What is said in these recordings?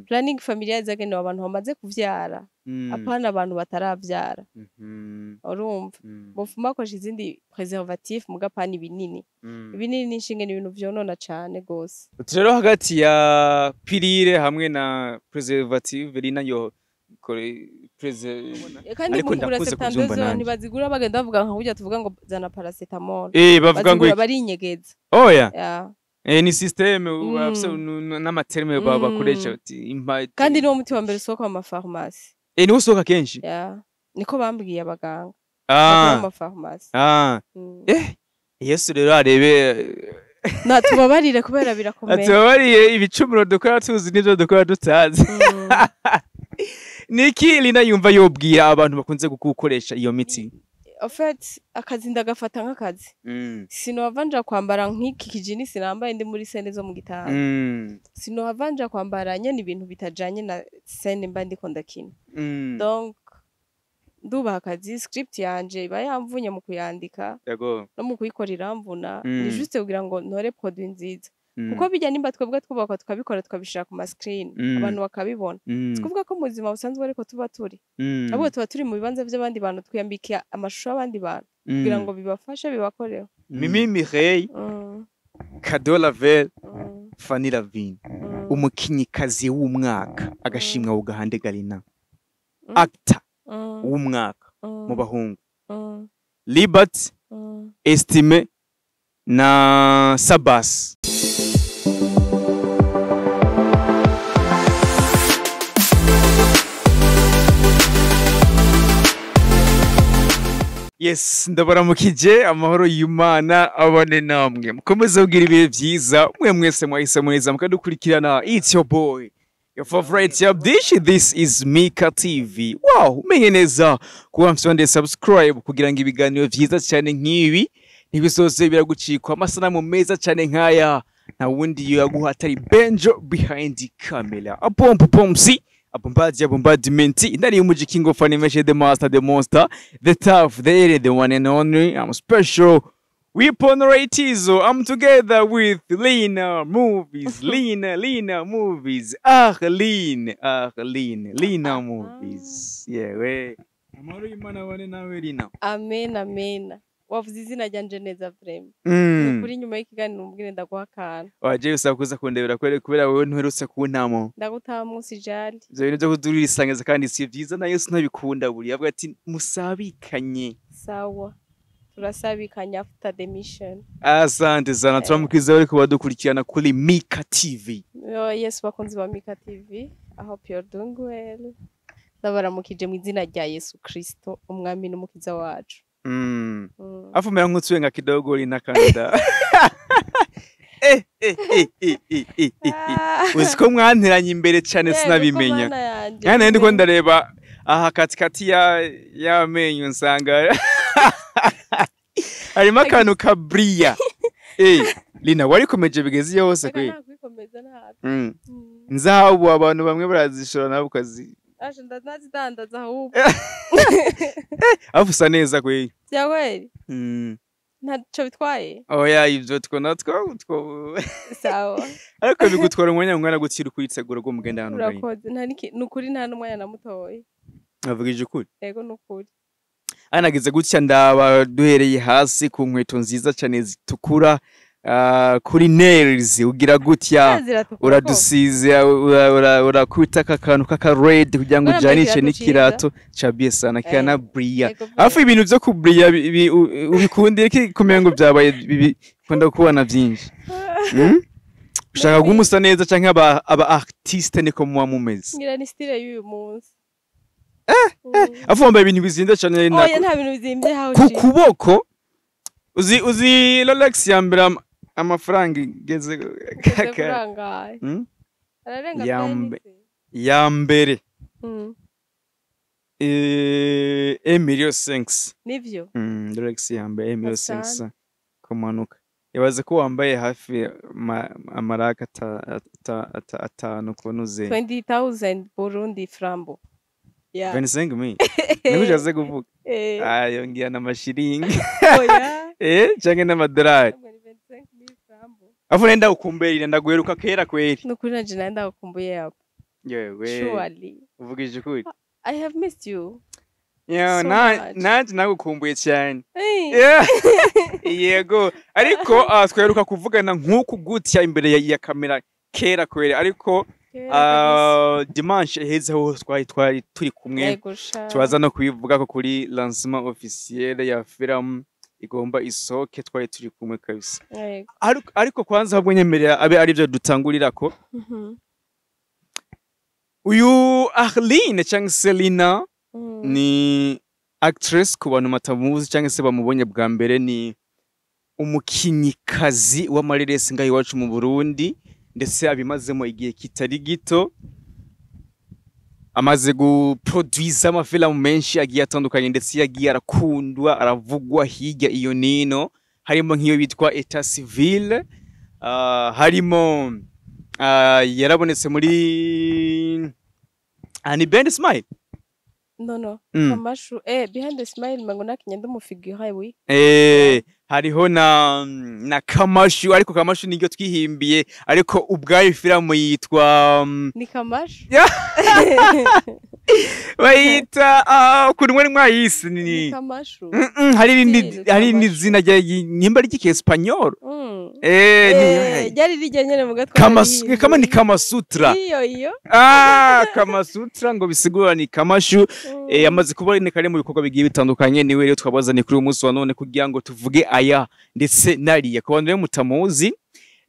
Planning familiale zagenewe abantu bamaze kuvyara, apana abantu bataravyara. Urumva, bofuma bakoresha izindi préservatif, muga apana ibinini. Ibinini n'inshinge ni ibintu vyonona cane gose. Uti rero hagati ya pilule hamwe na préservative, Lina yo kore Kandi Ariko mu kugura ndakuze kuvyumva 72 nanje. ntibazigura bagenda bavuga nka kurya tuvuga ngo zana paracetamol. Bavuga ngo Bazigura iki? barinyegeza. Oya. Yeah. Ni système bafise n'ama termes bakoresha bati impa. Kandi niwo muti wa mbere usohoka mu mafarumasi. Niwo usohoka kenshi. Yeah. Niko bambwiye abaganga bakora mu mafarumasi. Yesu rero arebe. Na tubabarire kubera birakomeye. Atubabariye ibicumuro dukora tuzi n'ivyo dukora tutazi. Niki Lina yumva yobwira abantu bakunze gukoresha iyo miti? En fait, akazi ndagafata nk'akazi. Sinohava nja kwambara nk'iki kijinisi nambaye ndi muri scène zo mu gitanda. Sinohava nja kwambara nyene ibintu bitajanye na scène mba ndiko ndakina. Donc ndubaha akazi, script yanje iba yamvunye mu kuyandika no mu kuyikora iramvuna. Ni juste kugira ngo ntore produit nziza. Kuko bijya nimba twebwe twubakwa tukabikora, tukabishira ku ma screen, abantu bakabibona. Si kuvuga ko mu buzima busanzwe ariko tuba turi. Ahubwo tuba turi mu bibanza by'abandi bantu, twiyambika amashusho y'abandi bantu kugira ngo bibafashe, bibakoreho. Mimi Mireille, Cadeau Lavelle, Fanny Lavine, umukinyikazi w'umwaka, agashimwa ugahande Galina, actor w'umwaka mu bahungu, Libert, Estime na Sabas. Yes, ndabaramukije, amahoro y'Imana abane namwe, mukomeze kugira ibihe byiza mwe mwese mwahisemo neza mukadukurikirana. It's your boy, your favorite Abdish. This is Mika TV. Wow, umenye neza kuba mfite subscribe kugira ngo ibiganiro vyiza cyane nk'ibi ntibizoze biragucikwa. Amasanamu meza cyane nk'aya nta wundi yaguha atari Benjo behind the camera, apompo pomsi abombadi abombadimenti indani y'umuji, king of animation, the master, the monster, the tough, the area, the one and only. I'm special Weapon Raitizo. I'm together with Lina Movies. Lina, Lina Movies. Arline, Arline, Lina Movies. Yeah, we. Amahoro y'Imana abane nawe, Lina. Amen, amen. Wavuze izina ryanje neza vraiment. Kuri nyuma y'ikiganiro umbwire ndaguha akantu. Waje usaba kuza kundebera kubera wewe ntuherutse kuntamo. Ndagutaha munsi jali. Ivyo bintu vyo kudurisangiza kandi si vyiza, na Yesu ntabikunda, buri avuga ati musabikanye. Sawa, turasabikanya after the mission. Asante sana, turamukiza bariko badukurikirana kuri Mika TV. Oh, yes, bakunzi ba Mika TV, I hope you're doing well. Ndabaramukije mu izina rya Yesu Kristo, umwami n'umukiza wacu. Afu mera nk'utwenga kidogo Lina Canada. Eh. Uzi ko mwanteranye imbere cyane sinabimenya. Mana yanje. Kandi ndiko ndareba aha katikati ya y'amenyo nsanga harimo akantu ka buriya. Lina, warikomeje bigeze iyo hose Reka kwe. nta kwikomeza ntabwo. Nzahabu abantu bamwe barazishora nawe ukazi. Asha ndazidandaza ahubwo. Afu usa neza kwe. Bya kweli? Ntaco bitwaye? Oya, ivyo two natwo two. Sawa. Ariko bigutwara umwanya ungana gutira ukwitegura rwo mugenda hano gari? Urakoze. Nta niki nukuri, nta n'umwanya namutoye. Avugije ukuri? Yego, nukuri. Anagize gutya ndaba duhereye hasi ku nkweto nziza cyane zitukura, kuri nails ugira gutya Ziratukura. uradusize, urakubita aka kantu k'aka red kugira ngo Wambaye ujanishe ikirato. N'ikirato ca bien sana kirana bria. Yego, Afu ibintu vyo kubriya ubikundira iki kumenya ngo byabaye bikunda kubona byinshi? Ushaka guha umusa neza canke aba artiste niko muba mumeze? Ngira ni style y'uyu munsi. Afu wambaye ibintu bizinze cane. Oya, nta bintu bizimbye hawe. Ku kuboko uzi Rolex ya mbere amafaranga igeze kurangaye. Ararenga. Ya mbere 1,5 million. Nivyo? Rolex ya mbere 1,5 million. Asante. Kumanuka, ibaze ko wambaye hafi amaraka 5 kunuze. 20,000 Burundi franc. Yeah. 25 mille niko ushatse kuvuga? Eh. Ayo ngira n'amashiringi. Oya. Canke n'amadolari. Ntabwo ni 25,000 franc. Afu nenda ukumberera, ndaguheruka kera kweri. Nukuri nanje nawe ndagukumbuye yapo. Yewe. Surely. Uvugije ukuri. I have missed you. Yeah, So na much. Nanje nagukumbuye cyane. Hey. Yeah. Yego, ariko twaheruka kuvugana nk'uku gutya imbere ya kamera kera kwere, ariko Kera kabisa. Dimanche iheze ho twari turi kumwe. Yego sha. Turaza no kubivuga ko kuri lancement officiel ya film igomba isohoke twari turi kumwe kabisa. Yego. Ariko kwanza ahubwo nyemerera abe arivyo dutangurirako. Uyu Arline cyangwa se Lina ni actress. Ku bantu batamuzi cyangwa se bamubonye bwa mbere, ni umukinyikazi w'amareresi ngaho iwacu mu Burundi, ndetse abimazemo igihe kitari gito. Amaze guproduisa amafilamu menshi agiye atandukanye, ndetse yagiye arakundwa, aravugwa hirya iyo nino, harimo nk'iyo bitwa Etat Civil, harimo yarabonetse muri ni Behind Smile. No. Kamashu, Behind the Smile mango nakinye ndi umufigure, oui. Hariho na Kamashu, ariko Kamashu niryo twihimbiye, ariko ubwayo filamu yitwa Ni Kamashu. Bayita ukuntu mwari mwayise Ni ni Kamashu. Hari irindi Si, ni hari irindi Kamashu. zina rya nimba ry'Ikiespanyol. Ni Ryari rijya nyene mu gatwa. Kama ni Kamasutra. Iyo iyo. Ah, Kamasutra ngo bisigura ni Kamashu. Amaze kuboneka ari mu bikorwa bigiye bitandukanye. Niwe rero twabazaniye kuri uyu munsi wa none kugira ngo tuvuge aya ndetse nariya. Ku bantu rero mutamuzi,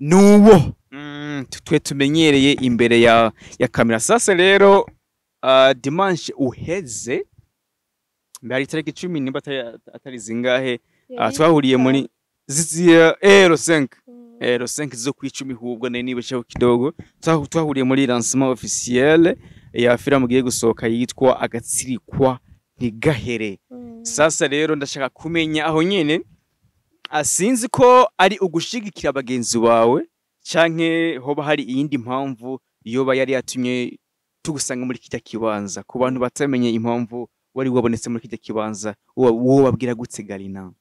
nuwo twe tumenyereye imbere ya kamera. Sasa rero dimanche uheze, mbere itariki 10 nimba atari zingahe, twahuriye muri le 5, le 5 zo kwicumi, hubwo nari nibesheho kidogo. Twahuriye muri lancement officiel ya film igiye gusohoka yitwa Agatsirikwa Ntigahere. Sasa rero ndashaka kumenya aho nyene, sinzi ko ari ugushigikira bagenzi bawe canke hoba hari iyindi mpamvu yoba yari yatumye tugusanga muri kirya kibanza. Ku bantu batamenye impamvu wari wabonetse muri kirya kibanza, wowe babwira gute, Galina?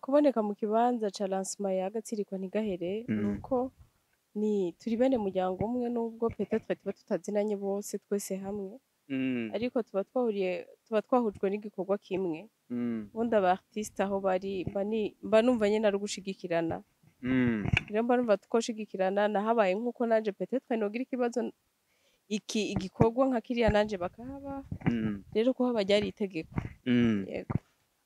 Kuboneka mu kibanza ca lancement ya Agatsirikwa Ntigahere, nuko ni turi bene muryango umwe, nubwo peut-être tuba tutazinanye bose twese hamwe, ariko tuba twahuriye, tuba twahujwe n'igikorwa kimwe. Ubundi aba artiste aho bari mba numva nyene ari ugushigikirana. Rero mba numva twoshigikirana, nahabaye nkuko nanje peut-être nogira ikibazo iki igikorwa nka kiriya nanje bakahaba. Rero kuhaba ryari itegeko. Yego.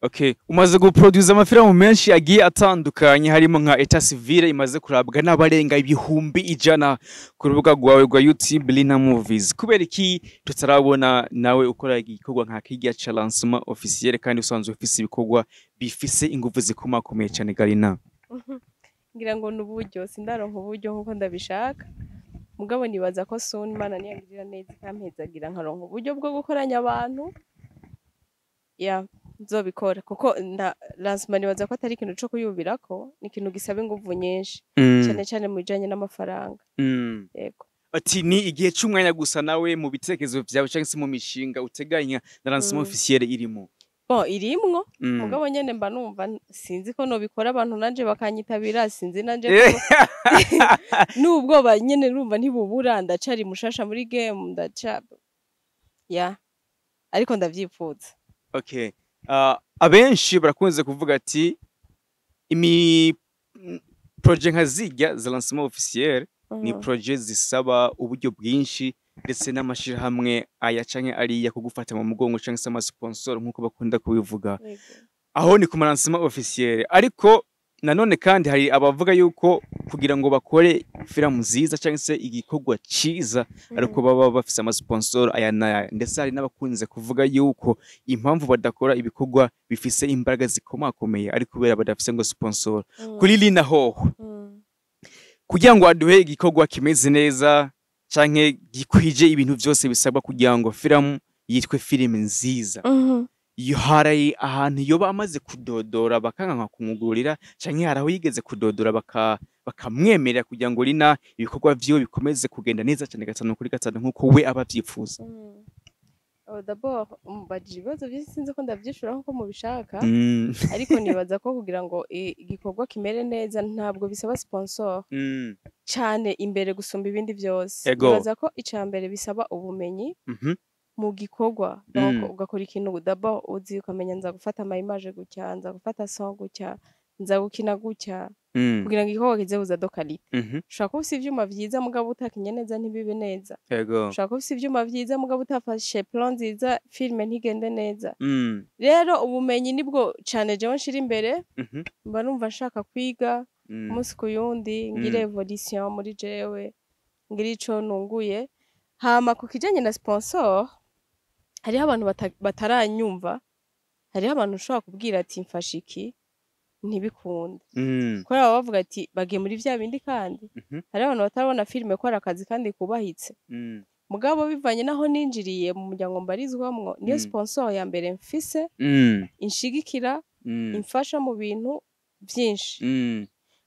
Okay, umaze guproduce amafilmu menshi agiye atandukanye, harimo nka Etat Civil imaze kurabwa n'abarenga 100,000 ku rubuga rwawe rwa YouTube Lina Movies. Kubera iki tutarabona nawe ukora igikorwa nka kirya ca lancement officiel, kandi usanzwe ufise ibikorwa bifise inguvu zikomakomeye cyane, Galina? Ngira ngo ni uburyo, sindaronka uburyo nkuko ndabishaka, mugabo nibaza ko soon Imana niyangirira neza ikampezagira nkaronka uburyo bwo gukoranya abantu, ya nzobikora, kuko na lancement nibaza ko atari ikintu co kuyubirako, ni ikintu gisaba inguvu nyinshi, cyane cyane mu bijanye n'amafaranga. Yego. Ati ni igihe c'umwanya gusa. Nawe mu bitekerezo vyawe cyangwa se mu mishinga uteganya na lancement officiel irimo? Bon, irimwo, mugabo nyene mba numva sinzi ko nobikora abantu nanje bakanyitabira, sinzi nanje ko n'ubwoba nyene numva ntibubura, ndacari mushasha muri game, ndaca ya ariko ndavyipfuza. Okay. Abenshi barakunze kuvuga ati imi projet nka zirya za lancement officiel ni projet zisaba uburyo bwinshi, ndetse n'amashirahamwe aya canke ariya kugufata mu mugongo, canke se amasponsor nk'uko bakunda kubivuga. Aho ni ku lancement officiel, ariko nanone kandi hari abavuga yuko kugira ngo bakore filamu nziza cyangwa se igikorwa ciza ariko baba bafise amasponsor aya n'aya, ndetse hari n'abakunze kuvuga yuko impamvu badakora ibikorwa bifise imbaraga zikomakomeye ari kubera badafise ngo sponsor. Kuri Lina hoho, kugira ngo aduhe igikorwa kimeze neza canke gikwije ibintu vyose bisabwa kugira ngo filamu yitwe filime nziza, iyo hari ahantu yoba amaze kudodora bakanka kumugurira, canke hari aho yigeze kudodora bakamwemerera kugira ngo Lina ibikorwa vyiwe bikomeze kugenda neza cyane gatanu kuri gatanu nk'uko we aba avyifuza? Oh, d'abord umbajije ibibazo vyinshi, sinzi ko ndavyishura nkuko mubishaka, ariko nibaza ko kugira ngo igikorwa kimere neza ntabwo bisaba sponsor cane imbere gusumba ibindi vyose. Nibaza ko ica mbere bisaba ubumenyi mu gikorwa. Donc ugakora ikintu d'abord uzi, ukamenya nza gufata ama image gutya, nza gufata son gutya, nza gukina gutya, kugira ngo igikorwa kize kuza de qualité. Ushobora kuba ufise ivyuma vyiza, mugabo utakinye neza ntibibe neza. Ushobora kuba ufise ivyuma vyiza, mugabo utafashe plan nziza, filme ntigende neza. Rero ubumenyi nibwo cane jewe nshira imbere. Mba numva nshaka kwiga umunsi ku yundi, ngire évolution muri jewe, ngire ico nunguye. Hama ku kijanye na sponsor, hariho abantu bataranyumva, hariho abantu ushobora kubwira ati mfasha iki, ntibikunde, kubera baba bavuga ati bagiye muri vya bindi. Kandi hariho abantu batarabona filime ko ari akazi kandi kubahitse. Mugabo bivanye naho ninjiriye mu muryango mbarizwamwo, niyo sponsor ya mbere mfise inshigikira, imfasha mu bintu vyinshi.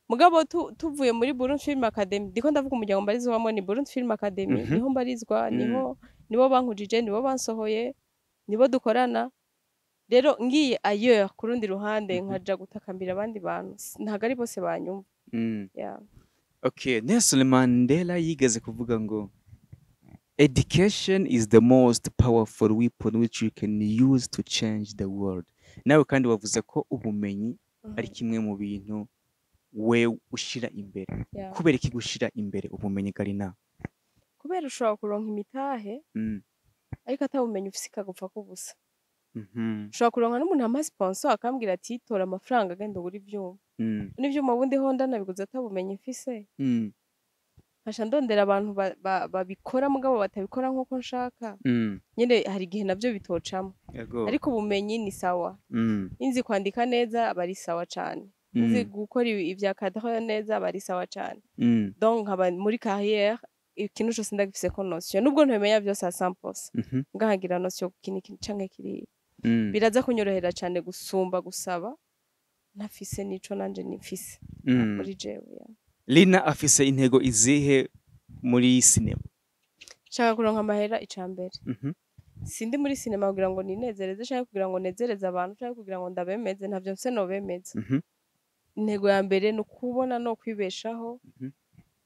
Mugabo tuvuye muri Burundi Film Academy, ndiko ndavuga umuryango mbarizwamo ni Burundi Film Academy, niho mbarizwa, niho nibo bankujije, nibo bansohoye, nibo dukorana. Rero ngiye ailleurs, ku rundi ruhande, nkaja gutakambira abandi bantu, ntabwo ari bose banyumva. Yeah. Okay, Nelson Mandela yigeze kuvuga ngo "Education is the most powerful weapon which you can use to change the world." Nawe kandi wavuze ko ubumenyi ari kimwe mu bintu we ushira imbere. Kubera iki gushira imbere ubumenyi, Garina? Kubera ushobora kuronka imitahe, ariko atabumenyi ufise ikagupfa kubusa. Ushobora kuronka n'umuntu ampa sponsor akambwira ati tora amafaranga, agenda ugura ivyuma, n'ivyuma ubundi ho ndanabiguze atabumenyi mfise, nkaca ndondera abantu babikora mugabo batabikora nk'uko nshaka, nyene hari igihe navyo bitocamo. Ariko ubumenyi ni sawa. Inzi kwandika neza aba ari sawa cane, nzi gukora ivya cadre neza aba ari sawa cane. Donc nkaba muri carrière ikintu cose ndagifise ko notion, nubwo ntabimenya vyose à 100%, ngahagira notion ku kintu iki canke kiriya, biraza kunyorohera cane gusumba gusaba ntafise nico nanje nifise muri jewe, yeah. Lina afise intego izihe muri sinema? Nshaka kuronka amahera ica mbere. Sindi muri sinema kugira ngo ninezereze canke kugira ngo nezereze abantu canke kugira ngo ndabemeze, ntavyo mfise nobemeza. Intego ya mbere ni ukubona no kwibeshaho,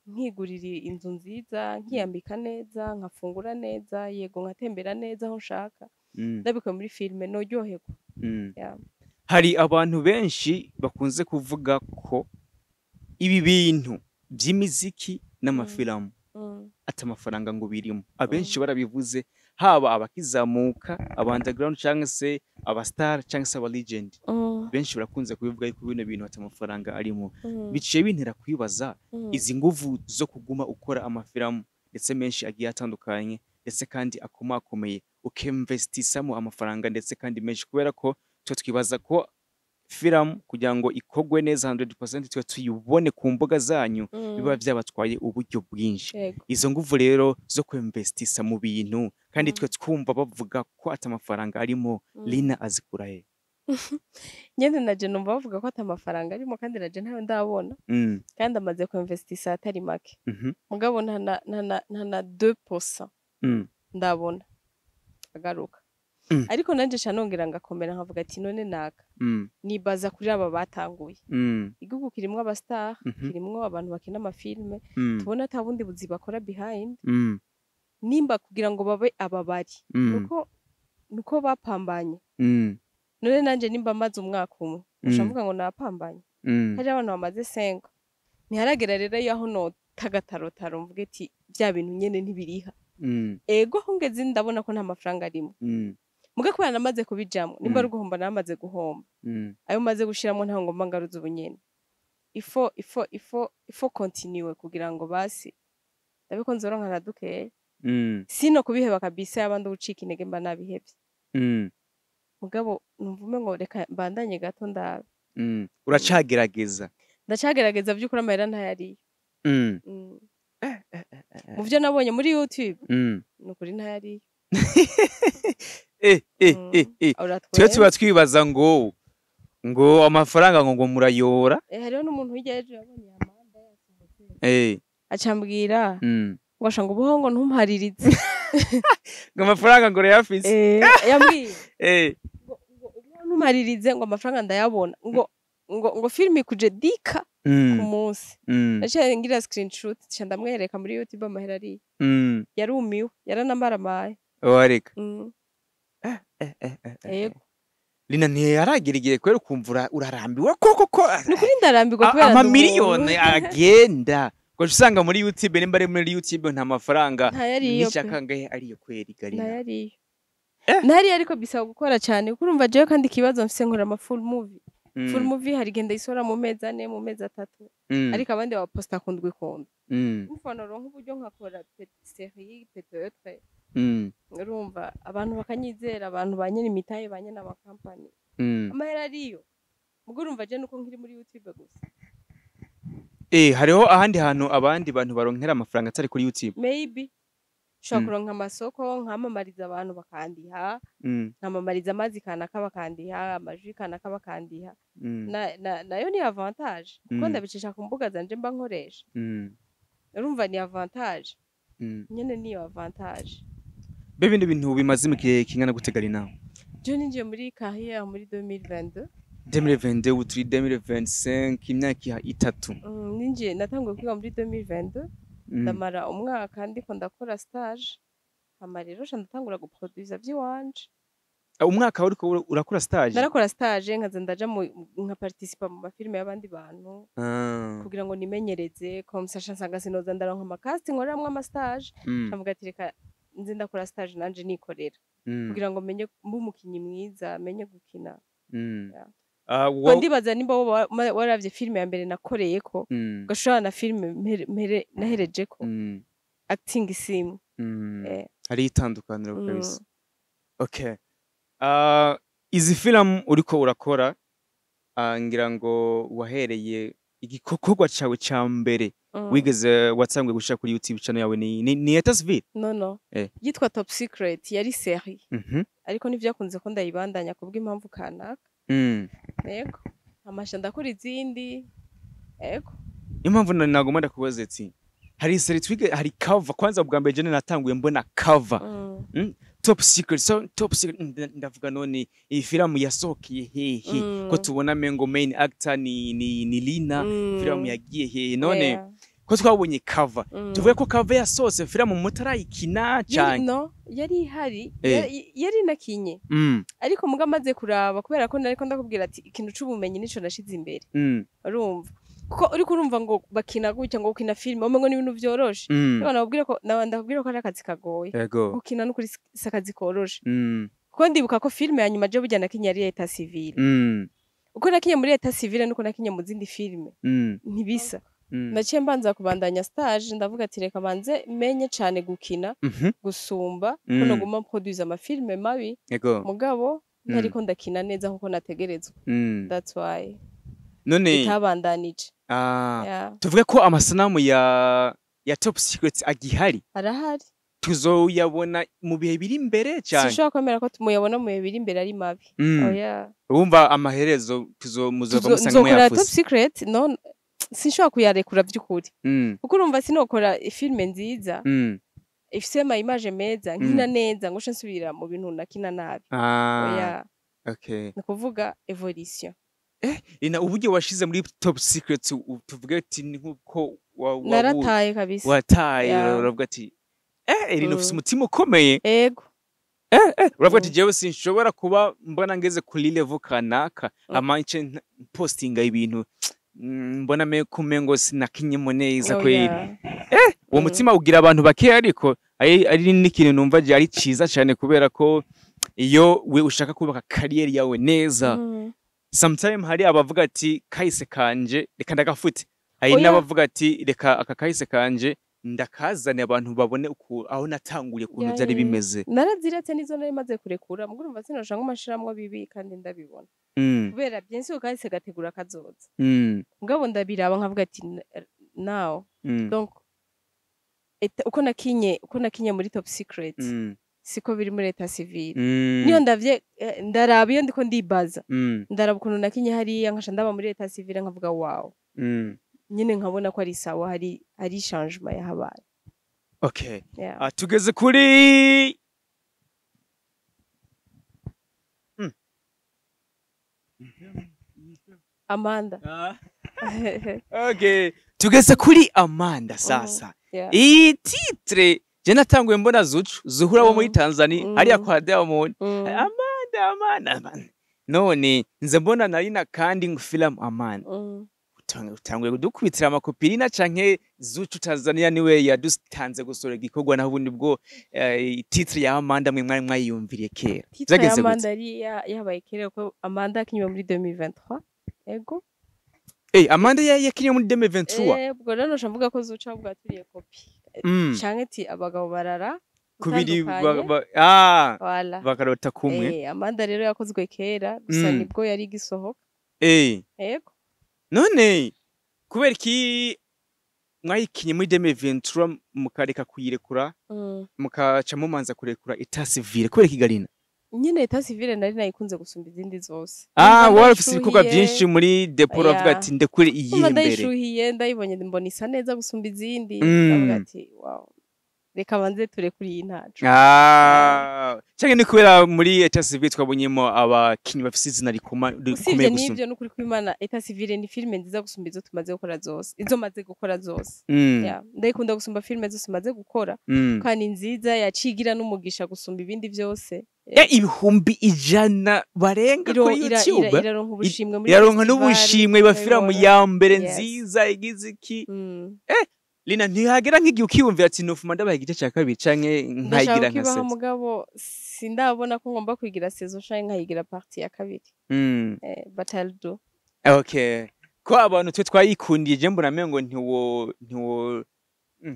nkigurira inzu nziza, nkiyambika neza, nkafungura neza, yego, nkatembera neza aho nshaka. Ndabikuye muri filime noryoherwa. Yeah. Hari abantu benshi bakunze kuvuga ko ibi bintu by'imiziki n'amafilamu ati amafaranga ngo birimo. Abenshi barabivuze, haba abakizamuka, aba underground cyangwa se aba star cyangwa se aba legend, benshi barakunze kubivuga yuko bino bintu ati amafaranga arimo. Biciye bintera kwibaza, izi nguvu zo kuguma ukora amafilamu ndetse menshi agiye atandukanye, ndetse kandi akomakomeye, ukemvestisamo amafaranga ndetse kandi menshi, kubera ko twe twibaza ko filamu kugira ngo ikorwe neza 100% twe tuyibone ku mbuga zanyu, biba byabatwaye uburyo bwinshi. Izo nguvu rero zo kwemvestisa mu bintu kandi twe twumva bavuga ko ati amafaranga arimo, Lina azikura he? Nyene naje numva bavuga ko ata amafaranga arimo, kandi naje ntayo ndabona, kandi amaze kuinvestisa atari make, mugabo nta na 2% ndabona agaruka. Ariko nanje ca nongera ngakomera, nkavuga ati none naka nibaza kuri aba batanguye, igihugu kirimwo aba star, kirimwo abantu bakina amafilme, tubona ata bundi buzi bakora behind, nimba kugira ngo babe aba bari, nuko bapambanye. None nanje nimba maze umwaka umwe, uca mvuga ngo napambanye? Hari abantu bamaze 5, ntiharagera rero yaho notagatarotaro mvuge ati bya bintu nyene ntibiriha. Ego, aho ngeze ndabona ko nta mafaranga arimo, muga kubera namaze kubijamwo, nimba ari uguhomba namaze guhomba, ayo maze gushiramo ntaho ngomba ngaruza ubu nyene. Ifo ifo ifo ifo continuer kugira ngo basi ndabe ko nzoronka na dukeya, sino kubiheba kabisa yabandi ucika intege mba nabihevye. Mugabo numva umengo reka mbandanye gato ndabe. Uracagerageza? Ndacagerageza vy'ukuri, amahera ntayariyo. Mu vyo nabonye muri YouTube, ni ukuri ntayariyo. Twe Uratwenga. tuba twibaza ngo amafaranga ngo murayora. Hariho n'umuntu hirya y'ejo yabonye amanda yasohotse, acambwira ngo asha ngo ubuho ngo ntumparirize. Ngo amafaranga ngo urayafise? Eh, yambwiye ngo ntumaririze, ngo amafaranga ndayabona, ngo filime ikuje dika ku munsi. Naciye ngira screenshot, nca ndamwereka muri YouTube amahera ari. Yarumiwe, yaranambaramaye. Wareka. Yego. Lina, ntiyaragira igihe kubera ukumva urarambiwe koko ko Ni ukuri ndarambirwa kubera ndi amamiliyoni umuntu. agenda, ugaca usanga muri YouTube, nimba ari muri YouTube nta mafaranga Ntayariyo pe. n'ishaka ngahe ariyo kweri Garina? Ntayariyo, ntariyo, ariko bisaba gukora cyane, kuko urumva jewe kandi ikibazo mfise, nkora ama full movie. Full movie hari igihe ndayisohora mu mezi 4, mu mezi 3, ariko abandi baposta kundwi kundwi. Umva, noronka uburyo nkakora petite série peut-être, urumva abantu bakanyizera, abantu ba nyene imitahe, ba nyene amakampani, amahera ariyo. Mugo urumva je nuko nkiri muri YouTube gusa. Hariho ahandi hantu abandi bantu baronkera amafaranga atari kuri YouTube? Maybe nshobora kuronka amasoko, nkamamariza abantu bakandiha, nkamamariza amazi kanaka bakandiha, amajwi kanaka bakandiha. Nayo ni avantage, kuko ndabicisha ku mbuga zanje mba nkoresha. Urumva ni avantage. Nyene niyo avantage. Be bindi bintu bimaze mu gihe kingana gute, Garina? Je ninjiye muri carrière muri 2022. 2022, ubu turi 2025, imyaka 3. Ninjiye, natanguye kwiga muri 2022, ndamara umwaka ndiko ndakora stage, hama rero nca ndatangura guproduza vy'iwanje. Ah, umwaka uriko urakora stage? Narakora stage, nkaza ndaja mu nka participa mu mafilime y'abandi bantu kugira ngo nimenyereze. Comme ça nsanga sinoza ndaronka ama casting nkoreramwo ama stage, nkavuga ati reka nze ndakora stage nanje nikorera, kugira ngo menye mbe umukinyi mwiza, menye gukina. Yeah. Ah, Ko ndibaza nimba woba waravye filime ya mbere nakoreyeko, ugashobora na filime naherejeko, acting simwe. Hari itandukaniro kabisa. Okay. Izi film uriko urakora, ngira ngo wahereye igikorwa cawe ca mbere wigeze watanguye gushira kuri YouTube channel yawe ni État Civil? No. Yitwa Top Secret, yari série, ariko ntivyakunze ko ndayibandanya kubw'impamvu kanaka. Yego, amasha ndakora izindi, yego. Niyo mpamvu nagomba ndakubaza ati hari série twige, hari cover. Kwanza bwa mbere jene natanguye mbona cover Top Secret, so Top Secret, ndavuga none iyi filamu yasohokeye hehe, ko tubona mengo main actor ni Lina, filamu yagiye hehe none, ko twabonye cover? Tuvuge ko cover yasohotse filamu mutarayikina cyane? No, yari ihari, yari nakinye, ariko muga amaze kuraba, kubera ko nariko ndakubwira ati ikintu c'ubumenyi nico nashize imbere. Urumva, kuko uriko urumva ngo bakina gutya, ngo gukina filime umengo ni ibintu vyoroshe. Niba nababwira ko ndakubwira ko ari akazi kagoye. Gukina n'ukuri si akazi koroshe, kuko ndibuka ko filime ya nyuma je burya nakinye ari État Civil. Uko nakinye muri État Civil nuko nakinye mu zindi filime ntibisa. Naciye mbanza kubandanya stage, ndavuga ati reka banze menye cane gukina gusumba ko noguma produire amafilme mabi, mugabo ntariko ndakina neza nkuko nategerezwa. That's why None itabandanije. Yeah. Tuvuge ko amasanamu ya Top Secret agihari? Arahari. Tuzoyabona mu bihe biri imbere cyane? Sinshobora kwemera ko tumuyabona mu bihe biri imbere ari mabi. Oya. Wumva amaherezo tuzo muzova musanga Nzokora Top muyafuse. Secret, no, sinshobora kuyarekura by'ukuri, kuko urumva sinokora filime nziza ifise ama image meza, nkina neza, ngo nce nsubira mu bintu nakina nabi. Oya. Ni ukuvuga évolution. Ina uburyo washize muri Top Secret, tuvuge ati ni nkuko Narataye kabisa. Wataye. Yeah. Uravuga ati Irina, ufise umutima ukomeye. Ego. Uravuga ati jewe sinshobora kuba mbona ngeze kuri level kanaka, hama nce postinga ibintu mbona me kumengo sinakinyemo neza kweli. Oya. Uwo mutima ugira abantu bake, ariko ari n'ikintu numva je ari ciza cyane, kubera ko iyo we ushaka kubaka carrière yawe neza, sometime hari abavuga ati kahise kanje reka ndagafute, hari Oya. n'abavuga ati reka aka kahise kanje ndakazane abantu babone aho natanguriye, ukuntu byari bimeze. Naraziretse nizo nari maze kurekura, mugo urumva sinosha nk'amashiramwo bibi kandi ndabibona, kubera bien sûr kahise gategura kazoza. Mugabo ndabiraba nkavuga ati now, donc uko nakinye muri Top Secret siko biri muri État Civil. Niyo ndavye, ndaraba iyo ndiko ndibaza, ndaraba ukuntu nakinye hariya, nkaca ndaba muri État Civil, nkavuga wow. Nyine nkabona ko ari sawa, hari changement yahabaye. Okay. Yeah. Ah, tugeze kuri Amanda. Okay, tugeze kuri Amanda sasa. Yeah. Iyi titre je natanguye mbona Zuchu Zuhura wo muri Tanzania, hariya kwa Diamond. Amanda, Amanda, Amanda. None nze mbona nari kandi film Amanda. Utanguye kudukubitira amakopirina canke Zuchu Tanzania niwe yadutanze gusora igikorwa, naho ubundi bwo titre ya Amanda mwe mwari mwayiyumviriye kera? Titre ya Vyageze gute? Amanda yari yabaye kera, ko Amanda yakinyiwe muri 2023. Ego. Amanda yakinye muri 2023. Ubwo rero noca mvuga ko Zuca ahubwo yaturiye kopi. Canke ati abagabo barara Kubiri utandukanye. Voilà. Bakarota kumwe. Amanda rero yakozwe kera gusa, nibwo yari igisohoka. Ego. None kubera iki mwayikinye muri 2023 mukareka kuyirekura, mukaca mumanza kurekura État civil? Kubera iki, Galina? Nyine État civil nari nayikunze gusumba izindi zose. Ah, Numva wari ufise ibikorwa ndayishuhiye. byinshi muri dépôt, uravuga Yeah. ati ndekure iyihe Numva mbere. ndayishuhiye, ndayibonye mbona isa neza gusumba izindi. Ndavuga ati wow, reka banze turekure iyi ntaco. Ah, canke ni kubera muri État civil twabonyemo abakinyi bafise izina rikomeye Usibye gusumba? n'ivyo, n'ukuri kw'Imana, État civil ni filime nziza gusumba izo tumaze gukora zose, izo maze gukora zose. Yeah. Ndayikunda gusumba filime zose maze gukora, kandi nziza yacigira n'umugisha gusumba ibindi vyose. 100,000 barenga kuri YouTube. Iraronka ubushimwe muri Iraronka festival, n'ubushimwe, iba filamu urabibona. ya mbere nziza igize iki. Lina, ntihagera nk'igihe ukiyumvira ati nofuma ndabaha igice cya kabiri canke Ndashaka nkayigira nka kukibaho, saison? mugabo sindabona ko ngomba kwigira saison canke nkayigira partie ya kabiri. But I'll do. Okay, ko abantu twe twayikundiye, je mbona mengo ntiwo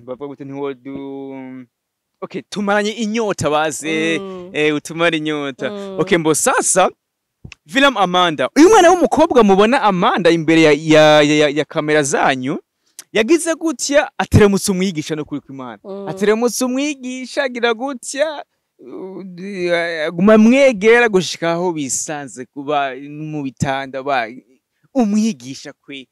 bavuga gute, ntiwo du okay, tumaranye inyota baze. Utumara inyota. Okay, mbo sasa film Amanda, uyu mwana w'umukobwa mubona Amanda imbere ya kamera zanyu, yagize gutya ateramutse umwigisha, no kuri kw'Imana. Ateramutse umwigisha, agira gutya aguma mwegera gushika aho bisanze kuba mu bitanda, ba umwigisha kwe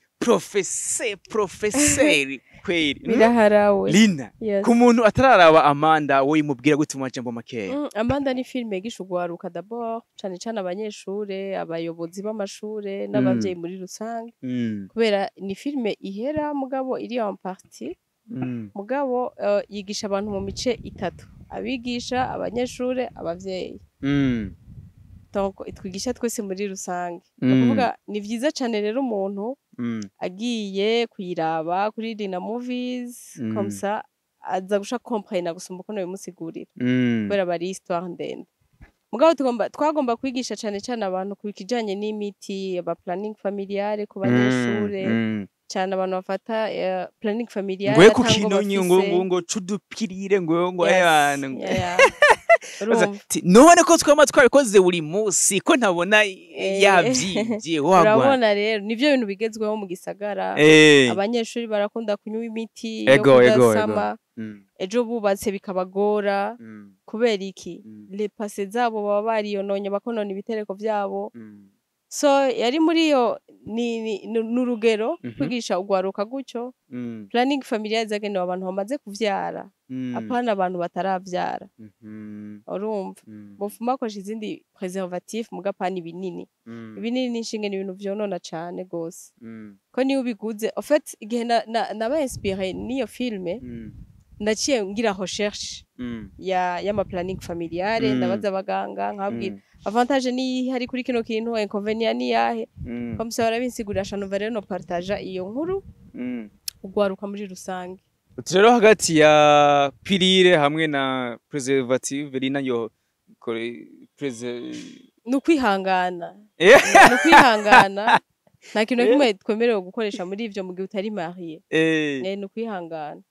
profeseri kweri. Biraharawe. Lina, Yes. ku muntu atararaba Amanda, wowe imubwira gute mu majambo makeya? Amanda ni filime yigisha ugwaruka d'abord, cane cane abanyeshure, abayobozi b'amashure n'abavyeyi muri rusange, kubera ni filime ihera mugabo iri en partie, mugabo yigisha abantu mu mice itatu: abigisha, abanyeshure, abavyeyi. Donc itwigisha twese muri rusange. Ni ukuvuga ni vyiza cane rero umuntu agiye kuyiraba kuri Lina Movies, comme ça aza gusha comprendre gusumba uko nabimusigurira, kubera bari histoire ndende. Mugabo twagomba kwigisha cane cane abantu ku kijanye n'imiti, aba planning familiale ku banyeshure, cane abantu bafata planning familiale Ngoye ku ata ngo kinonyi ngo bafise. ngo cudupirire ngo Yes, ayana yeah. Urumva? None ko twama twabikoze buri munsi, ko ntabona yavyivye wagwa? Urabona rero nivyo bintu bigezweho mu gisagara. Abanyeshuri barakunda kunywa imiti yo Ego. kudasama, ejo bubatse bikabagora. Kubera iki? Les passés zabo baba bariyononye, bakonona ibitereko vyabo. So yari muri iyo ni urugero kwigisha ugwaruka gutyo. Planning familiale zagenewe abantu bamaze kuvyara, apana abantu bataravyara. Urumva, bofuma bakoresha izindi préservatif, muga apana ibinini. Ibinini n'inshinge ni ibintu vyonona cane gose, ko niyo ubiguze, en fait igihe naba inspiré n'iyo filme, ndaciye ngira recherche ya y'ama planning familiale, ndabaza abaganga, nkabwira avantage ni hari kuri kino kintu, inconvénient ni yahe. Comme ça barabinsigurira, shanova rero no partager iyo nkuru ugwaruka muri rusange. Uti rero hagati ya pilule hamwe na préservatif, Lina yo kore Ni ukwihangana, ni ukwihangana. Nta kintu na kimwe twemerewe gukoresha muri ivyo mu gihe utari marié. Ni ukwihangana.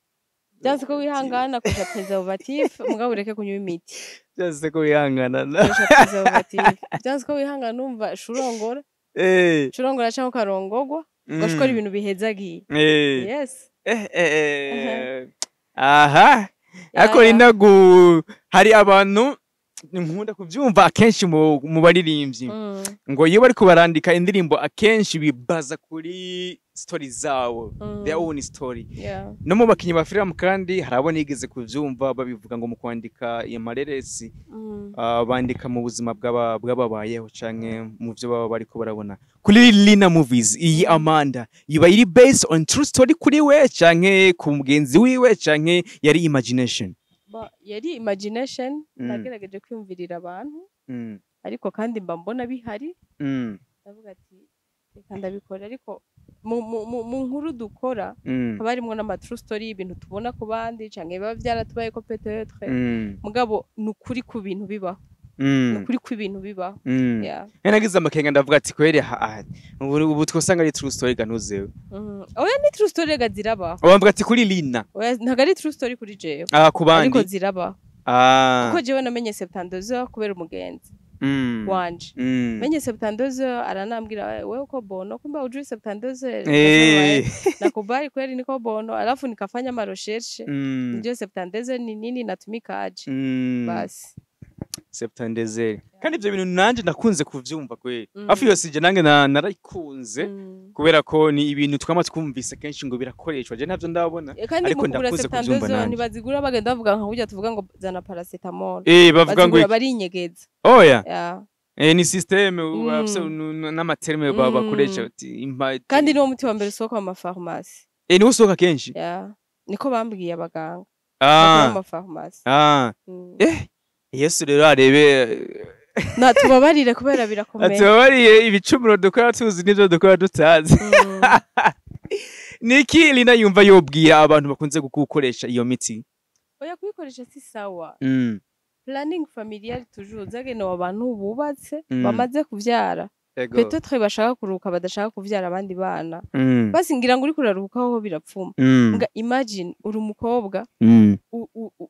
Byanze ko wihangana, koresha préservatif, mugabo ureke kunywa imiti. Byose ko wihangana Koresha préservatif. Byanze ko wihangana, umva, shurongora, shurongora cyangwa ukarongogwa, ugaca ukora ibintu bihezagiye. Yes. Aha ariko Ya. Lina, hari abantu nkunda kuvyumva akenshi mu baririmbyi, ngo iyo bariko barandika indirimbo akenshi bibaza kuri story zabo, their own story. No mu bakinyi ba film kandi hari abo nigeze kuvyumva babivuga ngo mu kwandika iyo mareresi bandika mu buzima bw'ababayeho canke mu vyo baba bariko barabona. Kuri Lina Movies, iyi Amanda iba iri based on true story kuri we canke ku mugenzi wiwe, canke yari imagination? Yari imagination. Nagerageje kwiyumvirira abantu, ariko kandi mba mbona bihari. Ndavuga ati reka ndabikora, ariko mu nkuru dukora haba harimwo n'ama true story y'ibintu tubona ku bandi canke biba vyaratubayeko peut-être. Mugabo ni ukuri ku bintu bibaho, ni ukuri kw'ibintu bibaho. Yeah. Nagize amakenga, ndavuga ati kweri ubu twosanga ari true story ganuzewe. Oya, ni true story ga, zirabaho. Bavuga ati kuri Lina. Oya, ntabwo ari true story kuri jewe, ku bandi. Ariko zirabaho, kuko jewe namenye 72 kubera umugenzi wanje. Menye 72, aranambwira: "Wewe uko bono, kumbe ujui 72?" Nakubali, kweli niko bono, alafu nikafanya ma recherche, ndio 72 ni nini, natumika aje. Basi. 72, kandi ivyo bintu nanje nakunze kuvyumva kweri. Afu iyo sije nange narayikunze kubera ko ni ibintu twama twumvise kenshi ngo birakoreshwa, je ntavyo ndabona. Kandi Ariko mu kugura ndakunze kuvyumva 72 nanje. ntibazigura bagenda bavuga nka kurya tuvuga ngo zana paracetamol. Bavuga ngo Bazigura iki? barinyegeza. Oya. Yeah. Ni système bafise n'ama terme bakoresha bati Kandi niwo muti wa mbere usohoka mu mafarumasi. Niwo usohoka kenshi. Yeah. Niko bambwiye abaganga bakora mu mafarumasi. Yesu rero arebe. Na tubabarire kubera birakomeye. Atubabariye ibicumuro dukora tuzi n'ivyo dukora tutazi. Niki Lina yumva yobwira abantu bakunze gukoresha iyo miti? Oya, kuyikoresha si sawa. Planning familiale toujours zagenewe abantu bubatse, bamaze kuvyara, peut-être bashaka kuruhuka, badashaka kuvyara abandi bana. Basi ngira ngo uriko uraruhuka hoho birapfuma. Nga imagine uri umukobwa,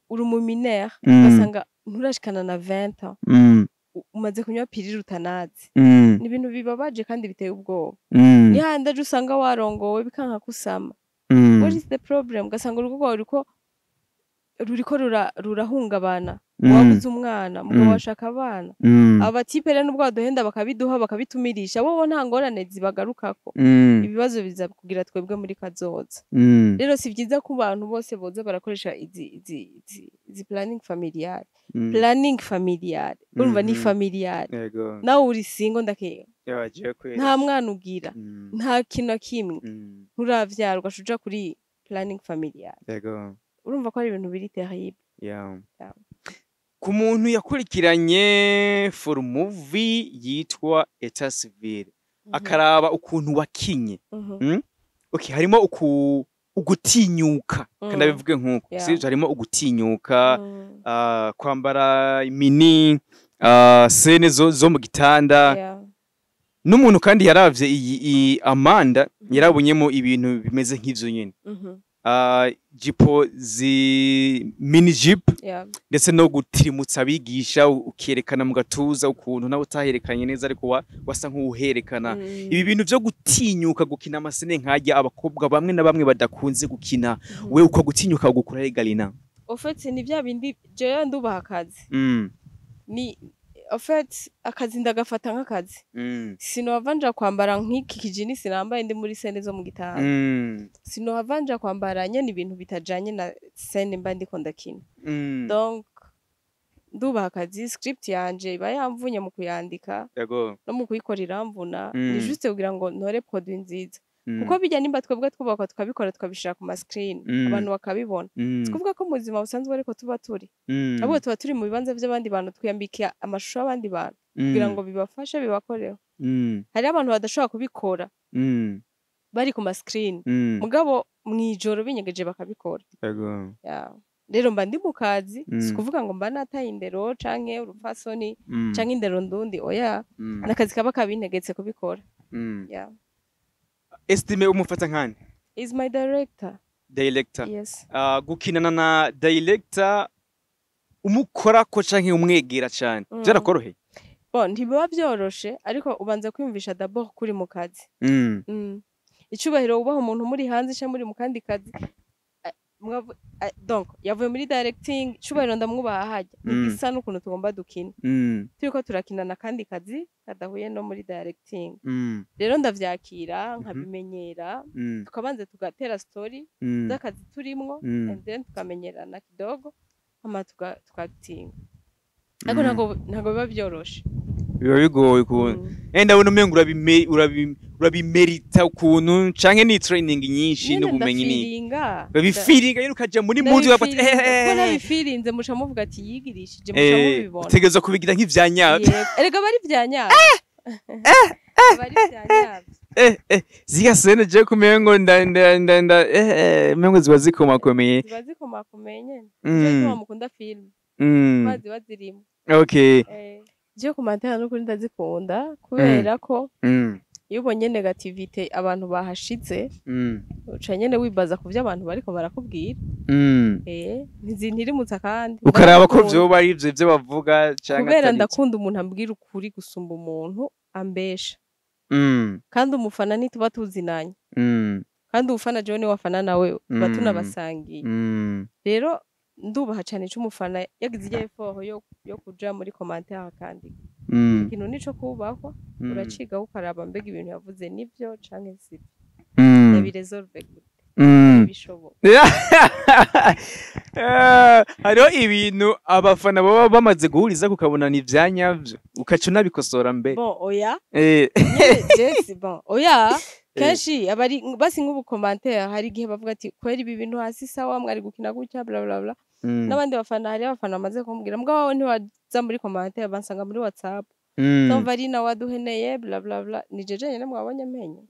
uri umu mineur, ugasanga nturashikana na 20 ans, umaze kunywa pilule utanazi. Ni ibintu bibabaje kandi biteye ubwoba. Ni handi aje usanga warongowe bikanka kusama. What is the problem? Ugasanga urugo rwawe ruriko rurahungabana, wabuze umwana, mugabo washaka abana. Aba type rero nubwo baduhenda bakabiduha, bakabitumirisha, bo nta ngorane zibagarukako. Ibibazo biza kugira twebwe muri kazoza. Rero si byiza ko abantu bose boza barakoresha izi planning familiale. Planning familiale, urumva ni familiale. Nawe uri single, ndakeka Yabagiye kwera. nta mwana ugira, nta kintu na kimwe, nturavyara, ugaca uja kuri planning familiale. Urumva ko ari ibintu biri terrible. Yeah. Ku muntu yakurikiranye for movie yitwa Etat Civil, akaraba ukuntu wakinye, Okay, harimo ugutinyuka, kandi abivuge nk'uko, sivyo? Harimo ugutinyuka, kwambara mini, scène zo mu gitanda. N'umuntu kandi yaravye iyi Amanda yarabonyemo ibintu bimeze nk'ivyo nyene, jipo zi mini jupe, ndetse no gutirimutsa abigisha, ukerekana mu gatuza ukuntu nawe utaherekanye neza, ariko wasa nk'uwuherekana. Ibi bintu vyo gutinyuka gukina ama scène nkajya abakobwa bamwe na bamwe badakunze gukina, we uko gutinyuka gukura Galina? Au fait, ni bya bindi, jewe ndubaha akazi. Ni au fait akazi ndagafata nk'akazi. Sinohava nja kwambara nk'iki kijinisi nambaye ndi muri scène zo mu gitanda. Sinohava nja kwambara nyene ibintu bitajanye na scène mba ndiko ndakina. Donc ndubaha akazi, script yanje iba yamvunye mu kuyandika, no mu kuyikora iramvuna. Ni juste kugira ngo ntore produit nziza, kuko bijya nimba twebwe twubakwa tukabikora, tukabishira ku ma screen, abantu bakabibona, si kuvuga ko mu buzima busanzwe ariko tuba turi, ahubwo tuba turi mu bibanza by'abandi bantu, twiyambika amashusho y'abandi bantu kugira ngo bibafashe, bibakoreho. Hariho abantu badashobora kubikora bari ku ma screen, mugabo mw'ijoro binyegeje bakabikora. Yeah. Rero mba ndi mu kazi, si kuvuga ngo mba nataye indero canke urupfasoni canke indero ndundi, oya. N'akazi kaba kabintegetse kubikora. Yeah. Estime umufata nkande? Is my director. Director? Yes. Gukinana na director, umukorako canke umwegera cane, vyarakoroheye? Bon, ntibiba vyoroshe, ariko ubanza kwiyumvisha d'abord kuri mu kazi. Icubahiro wubaha umuntu muri hanze canke muri mu kandi kazi, Donc yavuye muri directing. Cubahiro ndamwubaha, hajya ntigisa n'ukuntu tugomba dukina. Turiko turakinana akandi kazi kadahuye no muri directing. Rero ndavyakira, nkabimenyera, tukabanza tugatera story z'akazi turimwo, and then tukamenyerana kidogo, hama tukagitinga, ariko ntago biba vyoroshe. Biba bigoye ukuntu. Ndabona umengo urabimerita ukuntu, canke ni training nyinshi Nyene. N'ubumenyi ni Ndafiringa. Babifiringa nyene, ukaja muri mood, ugafata. Ndabifiringa. Ko nabifirinze, muca muvuga ati yigirishije, muca mubibona. Utegerezwa kubigira nk'ivya nyabyo. Yego. Erega bari vya nyabyo, bari vya nyabyo. Ziriya scène je kumengo nda nda nda nda mengo ziba zikomakomeye. Ziba zikomakomeye nyene. Nico gituma mukunda film, kuba ziba zirimo. Je commentaire n'ukuri ndazikunda, kubera ko iyo ubonye négativité abantu bahashize, uca nyene wibaza ku vyo abantu bariko barakubwira. Ntizintirimutsa kandi Ukaraba ko ndabikunda. vyoba ari ivyo bavuga canke Kubera atari ivyo. ndakunda umuntu ambwira ukuri gusumba umuntu ambesha. Kandi umufana ntituba tuzinanye. Kandi uwufana jewe niwe wafana nawe, tuba tunabasangiye. Rero ndubaha cane ico umufana yagize irya effort yo kuja muri commentaire akandika. Ikintu nico kubahwa. Uracigaho, ukaraba mbega ibintu yavuze nivyo canke sivyo, ndabiresolve gute, bishoboka. Hariho ibintu abafana baba bamaze guhuriza, kukabona ni ivyanyavyo, ukaca unabikosora mbere. Bon, oya. Nyene Jesse, bon, oya, kenshi abari basi nk'ubu commentaire, hari igihe bavuga ati kwera ibi bintu hasi sawa, mwari gukina gutya, bla bla bla. N'abandi bafana, hari abafana bamaze kumbwira, mbwa wowe ntiwaza muri commentaire, bansanga muri WhatsApp. Ndumva ari nawe waduheneye, bla bla bla, ni jeje nyene mwabonye amenyo.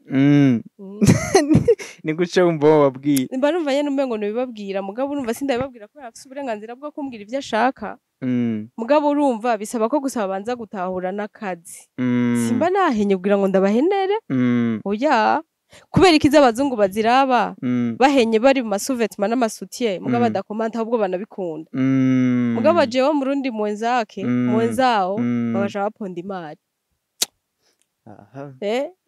Ni guca wumva wababwiye. Mba numva nyene umengo nibibabwira, mugabo urumva sindabibabwira kubera afise uburenganzira bwo kumbwira ivyo ashaka. Mugabo urumva bisaba ko gusa babanza gutahura n'akazi. Simba nahenye kugira ngo ndabahenere. Oya, kubera ikiza abazungu baziraba bahenye bari mu masous-vêtements n'amasoutiens, mugabo badakomanta, ahubwo banabikunda. Mugabo jewe murundi mwenzake, mwenzao, bagaca baponda imari.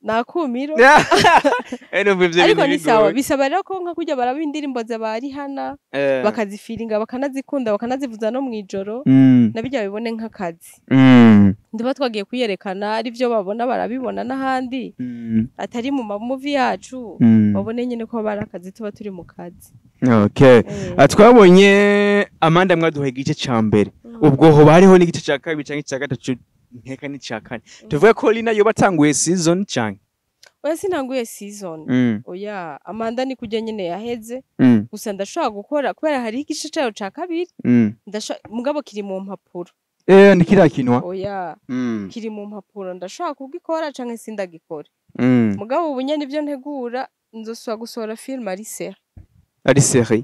Nakumiro. Numva ivyo Ariko bintu ni sawa. bigoye. Bisaba rero ko nka kurya baraba indirimbo za ba Rihanna, bakazifiringa, bakanazikunda, bakanazivuza no mw'ijoro, nabijya babibone nk'akazi. Ndiba twagiye kuyerekana ari byo babona, barabibona n'ahandi atari mu mamovie yacu, babone nyine ko bari akazi, tuba turi mu kazi. Okay. Twabonye Amanda mwaduhaye igice ca mbere. Ubwo hoba hariho n'igice ca kabiri canke ica gatatu, nkeka n'ica kane. Tuvuge ko Lina yoba atanguye season canke? Oya, sinanguye season. Oya, Amanda ni kurya nyine yaheze. Gusa ndashobora gukora, kubera hariho igice cayo ca kabiri. Mugabo kiri mu mpapuro. Ntikirakinwa. Oya. Kiri mu mpapuro, ndashobora kugikora canke sindagikora. Mugabo ubu nyene ivyo ntegura, nzosubira gusohora film ari série. Ari série.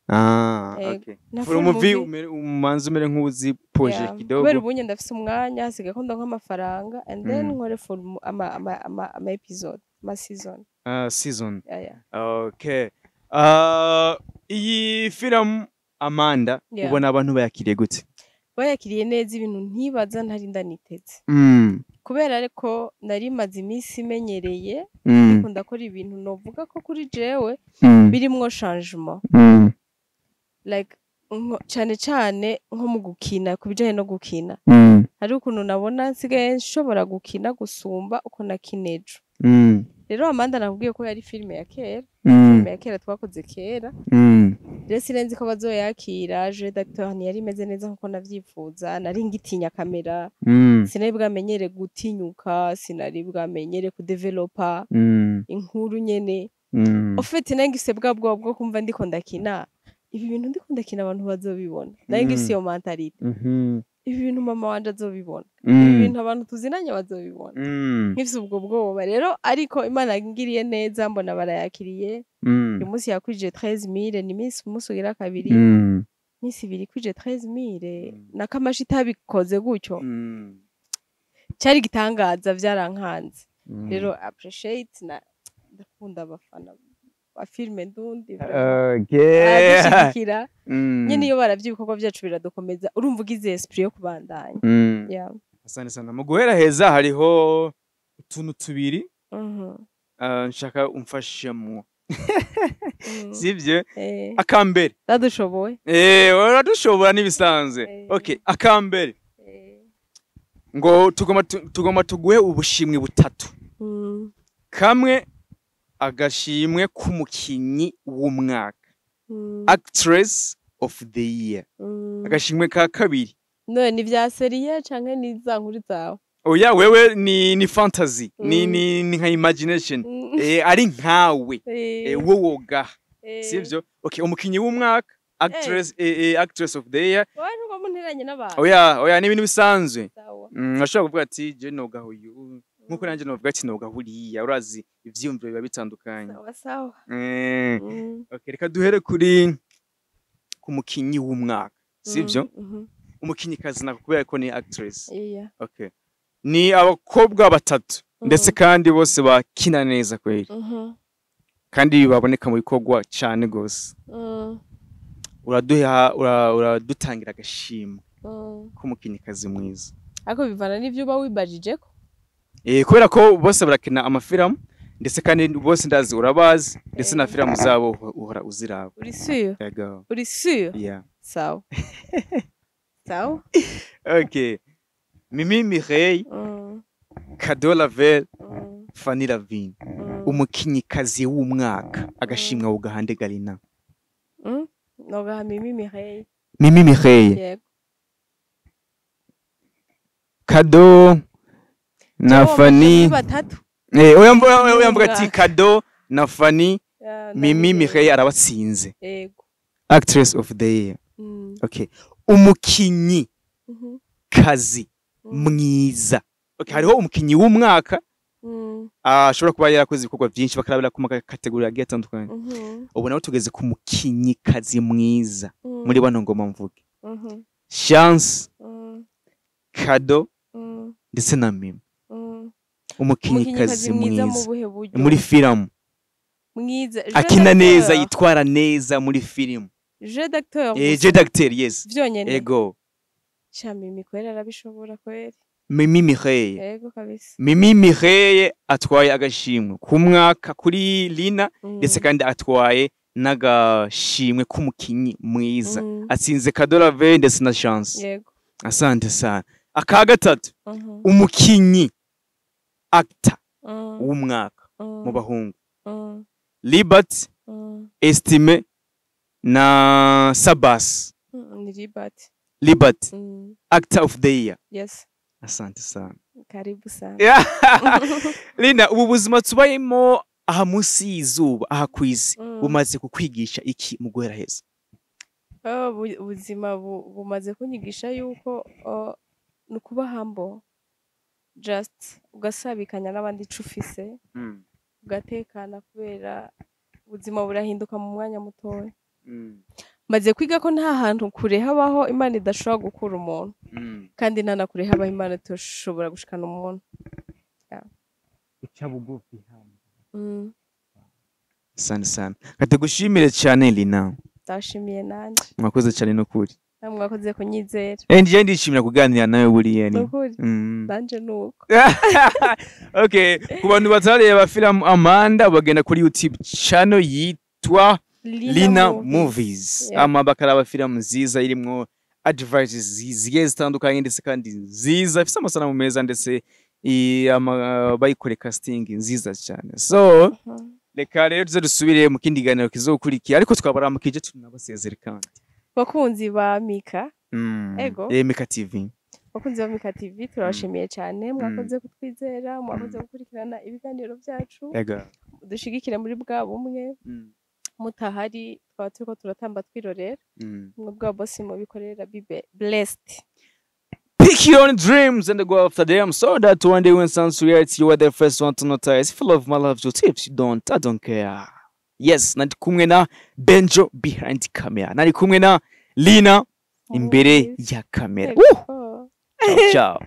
Ah, Ego. okay. Na For full movie movie. Umere umanze umere nk'uzi projet Yeah. kidogo. Kubera ubu nyene ndafise umwanya, hasigaye ko ndonka amafaranga and then nkore full ama episode, ama season. Ah, season. Yeah. Okay. Iyi film Amanda, ubona abantu bayakiriye gute? Bayakiriye neza, ibintu ntibaza ntari ndaniteze. Kubera ariko nari maze iminsi imenyereye, ariko ndakora ibintu novuga ko kuri jewe birimwo changement, like cane cane nko mu gukina, ku bijanye no gukina, hari ukuntu nabona nsigaye nshobora gukina gusumba uko nakina ejo. Rero Amanda nakubwiye ko yari filime ya kera, filime ya kera twakoze kera. Rero sinzi ko bazoyakira. Jeu d'acteur ntiyari imeze neza nkuko navyifuza, nari ngitinya kamera. Sinari bwamenyere gutinyuka, sinari bwamenyere kudevelopa inkuru nyene. En fait nari ngifise bwa bwoba bwo kumva ndiko ndakina ibi bintu, ndiko ndakina abantu bazobibona. Nari ngifise iyo mentalité, ibi bintu mama wanje azobibona, ibi bintu abantu tuzinanye bazobibona. Nkifise ubwo bwoba rero, ariko Imana ngiriye neza, mbona barayakiriye. Uyu munsi yakwije 13,000, ni minsi umunsi ugira kabiri, minsi ibiri kwije 13,000. Nakamashi itabikoze gutyo, cyari gitangaza, vyarankanze. Rero appreciate na ndakunda abafana ba filime ndundi, baradushigikira nyene. Iyo baravye ibikorwa vyacu biradukomeza, urumva ugize esprit yo kubandanya. Yeah. Asante sana. Mu guhera heza hariho utuntu tubiri nshaka umfashemwo. Sivyo? Akambere. Ndadushoboye. Uradushobora n'ibisanzwe. Okay, akambere. Ngo tugomba tuguhe ubushimwe butatu. Kamwe agashimwe k'umukinyi w'umwaka. Actress of the year. Agashimwe ka kabiri. No, ni vya série canke ni za nkuru zawe? Oya, wewe ni fantasy, ni nka imagination. Ari nkawe. Wowe woga. Sivyo? Okay, umukinyi w'umwaka, actress actress of the year. Wowe ntuko munteranye n'abantu. Oya, ni ibintu bisanzwe. Ashobora kuvuga ati je nogaho uyu, nkuko nanje novuga ati nogaho uriya, urazi ivyiyumviro biba bitandukanye. Sawa sawa. Okay, reka duhere kuri ku mukinyi w'umwaka. Sivyo? Umukinyikazi nako kubera ko ni actress. Okay. Ni abakobwa batatu ndetse kandi bose bakina neza kweli. Kandi baboneka mu bikorwa cyane gose. Uraduha uradutangira agashimwe k'umukinyikazi mwiza. Ariko bivana n'ivyo uba wibajijeko. Kubera ko bose barakina amafilmu ndetse kandi bose ndazi urabazi ndetse na filmu zabo uhora uziraba. Uri sûr? Yego. Uri sûr? Yeah. Sawa. Sawa. Okay. Mimi Mireille, Cadeau Lavelle, Fanny Lavine. Umukinyikazi w'umwaka agashimwa ugahande Galina. Nogaha Mimi Mireille. Mimi Mireille. Yego. Cadeau na Fanny. Batatu. Oya mvuga ati Cadeau na Fanny, Mimi Mireille arabatsinze. Yego. Actress of the year. Okay. Umukinyi kazi mwiza. Okay, hariho umukinyi w'umwaka ashobora kuba yarakoze ibikorwa byinshi bakarabira ku makategori agiye atandukanye. Ubu nawe tugeze ku mukinyi kazi mwiza muri bano ngoma mvuge. Chance, Cadeau ndetse na Mimi. Umukinyi kazi mwiza muri film. Mwiza akina neza, yitwara neza muri film. Jeu d'acteur. Jeu d'acteur, yes. Vyonyene. Ego. Cha Mimi kwera arabishobora kweri. Mimi Mireille. Ego kabisa. Mimi Mireille atwaye agashimwe ku mwaka kuri Lina ndetse kandi atwaye n'agashimwe k'umukinyi mwiza. Atsinze Cadeau Lavelle ndetse na Chance. Yego. Asante sana. Aka gatatu. Umukinyi actor w'umwaka mu bahungu. Libert, Estime na Sabas. Ni Libert. Libert. Actor of the year. Yes. Asante sana. Karibu sana. Lina, ubu buzima tubayemo aha munsi y'izuba, aha kwisi, bumaze kukwigisha iki mu guhera heza? Ubuzima bumaze kunyigisha yuko ni ukuba humble. Just ugasabikanya n'abandi ico ufise, ugatekana kubera ubuzima burahinduka mu mwanya mutoya. Maze kwiga ko nta hantu kure habaho Imana idashobora gukura umuntu, kandi nta na kure habaho Imana itoshobora gushikana umuntu. Uca bugufi hano. Sana sana. Katagushimire cyane Lina. Ndashimiye nanje. Mwakoze cyane no kuri. Mwakoze kunyizera. Nje ndishimira kuganira nawe buriya ni. Nanje nuko. Okay, ku bantu batareba film Amanda bagenda kuri YouTube channel yitwa Lina Movies. Ama bakaraba film nziza irimwo advices zigiye zitandukanye ndetse kandi nziza ifite amasanamu meza ndetse bayikore casting nziza cyane. So reka rero tuze dusubire mu kindi kiganiro kizokurikira, ariko twabaramukije tunabasezere kandi. Bakunzi ba Mika. Ego. Mika TV. Bakunzi ba Mika TV turabashimiye cyane, mwakoze kutwizera, mwakoze gukurikirana ibiganiro byacu. Ego. Dushigikire muri bwa bumwe. Mutahari twaba turiko turatamba twirorera. Mwe bwa boss mu bikorera be blessed. Pick your own dreams and go after them so that one day when sounds reality you are the first one to notice. If you love my love, your tips, you don't, I don't care. Yes, nari kumwe na Benjo behind camera. Nari kumwe na Lina imbere ya kamera. Ciao, ciao.